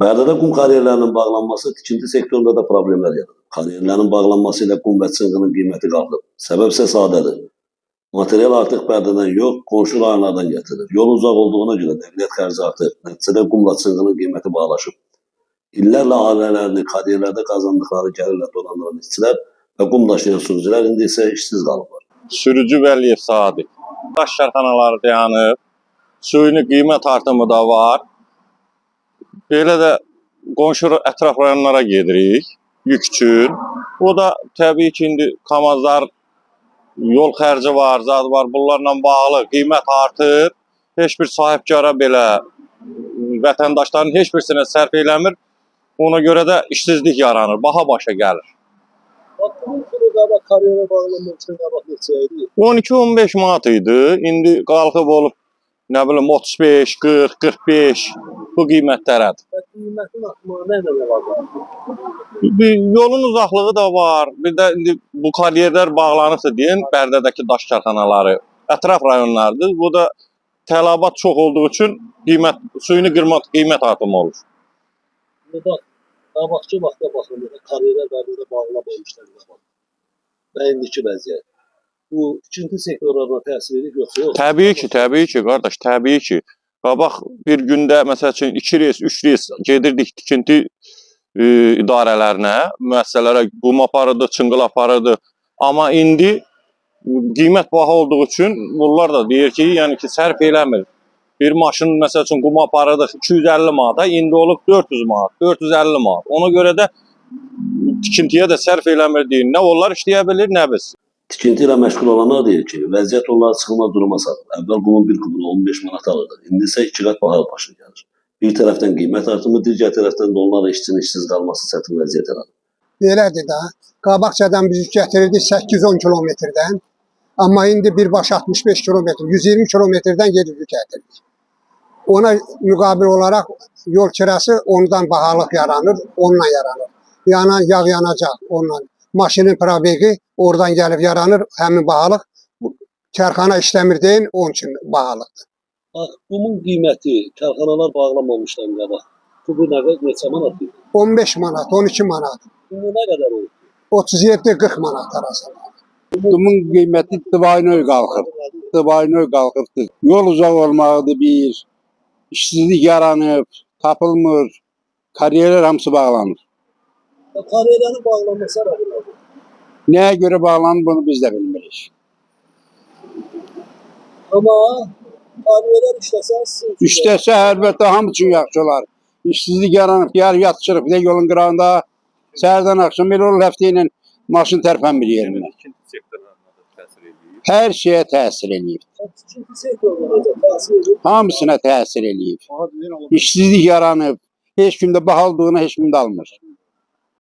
Bərdədə qum karyerlərinin bağlanması tikinti sektorunda da problemlər yaradıb. Karyerlərin bağlanması ilə qum və çınqının qiyməti qalxıb. Səbəb isə sadədir. Material artıq Bərdədən yox, qonşu rayonlardan gətirilir. Yol uzaq olduğuna görə nəqliyyat xərci artıb. Nəticədə qumla çınqının qiyməti bahalaşıb. İllərlə ailələrini karyerlərdə qazandıqları gəlirlə dolandıran işçilər və qum daşıyan sürücülər indi isə işsiz qalıblar. Sürücü Vəliyev Sadiq. Daş karxanaları dayanıb, suyunu qiymət artımı da var. Belə də qonşu ətraf rayonlara gedirik yük üçün. O da təbii ki, indi KAMAZ-lar yol xərci var, zad var, bunlarla bağlı qiymət artır. Heç bir sahibkara belə vətəndaşların heç birisinə sərf eləmir. Ona görə də işsizlik yaranır, baha başa gəlir. Bax, bunun pulu qabaq karyera bağlanmamışdan qabaq neçə idi? 12-15 manat idi. İndi qalxıb olub nə bilim 35, 40, 45 bu qiymətlərədir. Və qiymətin artmağı nə ilə əlaqəlidir? Bir yolun uzaqlığı da var. Bir də indi bu karyerlər bağlanıbsa deyin, Bərdədəki daş karxanaları ətraf rayonlardır. Bu da tələbat çox olduğu üçün qiymət suyunu qiymət artımı olur. İndi bax, qabaqçı vaxta baxanda karyera Bərdədə bağlanmamışdan qabaq və indiki vəziyyət. Bu tikinti sektorlarına təsir edir yoxsa yox? Təbii ki, təbii ki, qardaş, təbii ki. Qabaq bir gündə məsəl üçün 2 reys, 3 reys gedirdik tikinti idarələrinə, müəssisələrə qum aparırdı, çınqıl aparırdı. Amma indi qiymət baha olduğu üçün bunlar da deyir ki, yəni ki, sərf eləmir. Bir maşın məsəl üçün qum aparırdıq 250 manata, indi olub 400 manat, 450 manat. Ona görə də tikintiyə də sərf eləmir deyir. Nə onlar işləyə bilir, nə biz. Tikinti ilə məşğul olanlar deyir ki, vəziyyət onları çıxılmaz duruma salır. Əvvəl qumun bir kubunu 15 manat alırdı. İndi isə iki qat baha başa gəlir. Bir tərəfdən qiymət artımı, digər tərəfdən də onlarla işçinin işsiz qalması çətin vəziyyət yaradır. Belədir də. Qabaqcadan biz gətirirdik 8-10 kilometrdən. Amma indi birbaşa 65 kilometr, 120 kilometrdən gedib gətiririk. Ona müqabil olaraq yol kirası ondan bahalıq yaranır, onunla yaranır. Yanan yağ yanacaq onunla. Maşının probeqi oradan gəlib yaranır, həmin bahalıq. Karxana işləmir deyin, onun üçün bahalıqdır. Bax, qumun qiyməti karxanalar bağlanmamışdan qabaq. Kubu nə qədər, neçə manat idi? 15 manat, 12 manat, İndi nə qədər oldu? 37-40 manat arasında. Qumun qiyməti dibaynoy qalxıb. Dibaynoy qalxıbdır. Yol uzaq olmaqdır bir. İşsizlik yaranıb, tapılmır. Karyerlər hamısı bağlanır. Və Karyeranın bağlanması səbəbi nədir? Nəyə görə bağlanır bunu biz də bilmirik. Amma karyerar işləsə sizin üçün də- İşləsə əlbəttə hamı üçün yaxşı olar. İşsizlik yaranıb, yar yatışırıq bir də yolun qırağında. Səhərdən axşam elə olur həftə ilə maşın tərpənmir yerindən. Hər şeyə təsir eləyib. Tikinti sektoruna necə təsir edir? Hamısına təsir eləyib. İşsizlik yaranıb. Heç kim də baha olduğuna heç kim də almır.